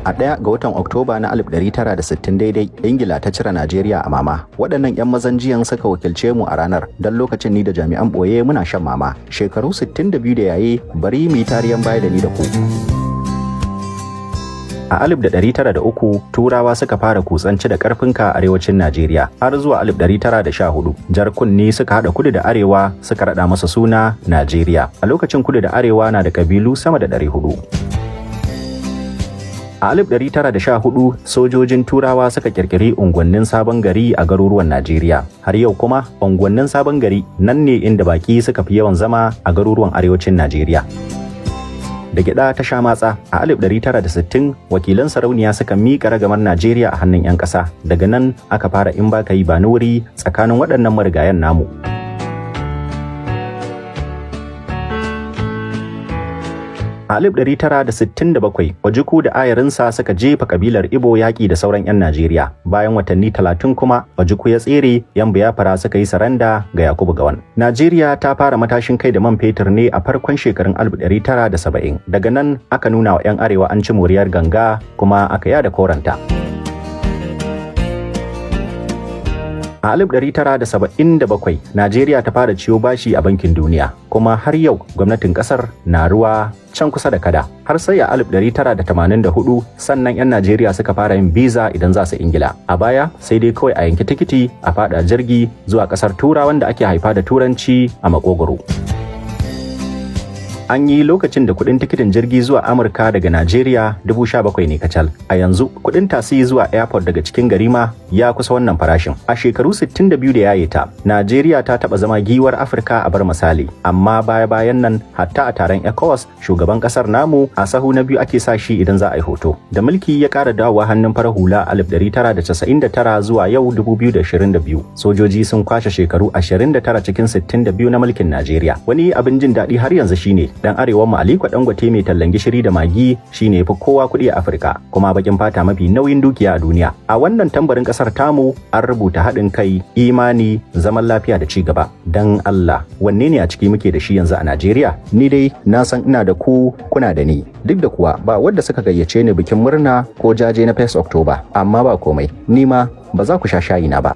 A 1 ga watan Oktoba na 1960 daidai, Ingila ta cire Najeriya a mama. Waɗannan 'yan mazan jiyan suka wakilce mu a ranar, don lokacin ni da jami'an ɓoye muna shan mama. Shekaru 62 da yaye, bari mu yi tariyan baya da ni da ku. A 1903 Turawa suka fara kutsanci da karfinka a arewacin Najeriya har zuwa 1914. Jar kunne suka haɗa kudu da arewa suka raɗa masa suna Najeriya. A lokacin kudu da arewa na da kabilu sama da 400. A 1914 sojojin Turawa suka kirkiri unguwannin Sabon Gari a garuruwan Najeriya. Har yau kuma unguwannin Sabon Gari nan ne inda baki suka fi yawan zama a garuruwan arewacin Najeriya. Da gyada ta sha matsa, a 1960 wakilan sarauniya suka miƙa ragamar Najeriya a hannun 'yan ƙasa. Daga nan aka fara in baka yi ba ni wuri tsakanin waɗannan marigayen namu. A 1967, Ojukwu da ayarinsa suka jefa kabilar Ibo yaƙi da sauran 'yan Najeriya. Bayan watanni 30 kuma, Ojukwu ya tsere, 'yan Biafra suka yi saranda ga Yakubu Gawan. Najeriya ta fara matashin kai da man fetur ne a farkon shekarun 1970. Daga nan aka nuna wa 'yan arewa an ci moriyar ganga kuma aka yada koranta. A 1977, Najeriya ta fara ciyo bashi a Bankin Duniya, kuma har yau gwamnatin kasar na ruwa can kusa da kada. Har sai a 1984 sannan 'yan Najeriya suka fara yin biza idan za su Ingila. A baya sai dai kawai a yanki tikiti a fada jirgi zuwa kasar Turawan da ake haifa da Turanci a makogoro. An yi lokacin da kuɗin tikitin jirgi zuwa Amurka daga Najeriya 17,000 ne kacal. A yanzu kuɗin tasi zuwa airport daga cikin gari ma ya kusa wannan farashin. A shekaru 62 da yaye ta, Najeriya ta taɓa zama giwar Afirka a bar misali. Amma baya-bayan nan hatta a taron ECOWAS shugaban ƙasar namu a sahu na biyu ake sa shi idan za a yi hoto. Da mulki ya ƙara dawowa hannun farar hula 1999 zuwa yau 2022. Sojoji sun kwashe shekaru 29 cikin 62 na mulkin Najeriya. Wani abin jin daɗi har yanzu shine dan arewa mu Aliko Dangote mai tallan gishiri da magi shine yafi kowa kuɗi a Afirka, kuma bakin fata mafi nauyin dukiya a duniya. A wannan tambarin kasar tamu an rubuta haɗin kai, imani, zaman lafiya da ci gaba. Dan Allah, wanne ne a ciki muke da shi yanzu a Najeriya? Ni dai na san ina da ku, kuna da ni. Duk da kuwa ba wadda suka gayyace ni bikin murna ko jaje na 1 October, amma ba komai. Ni ma ba za ku sha shayi na ba.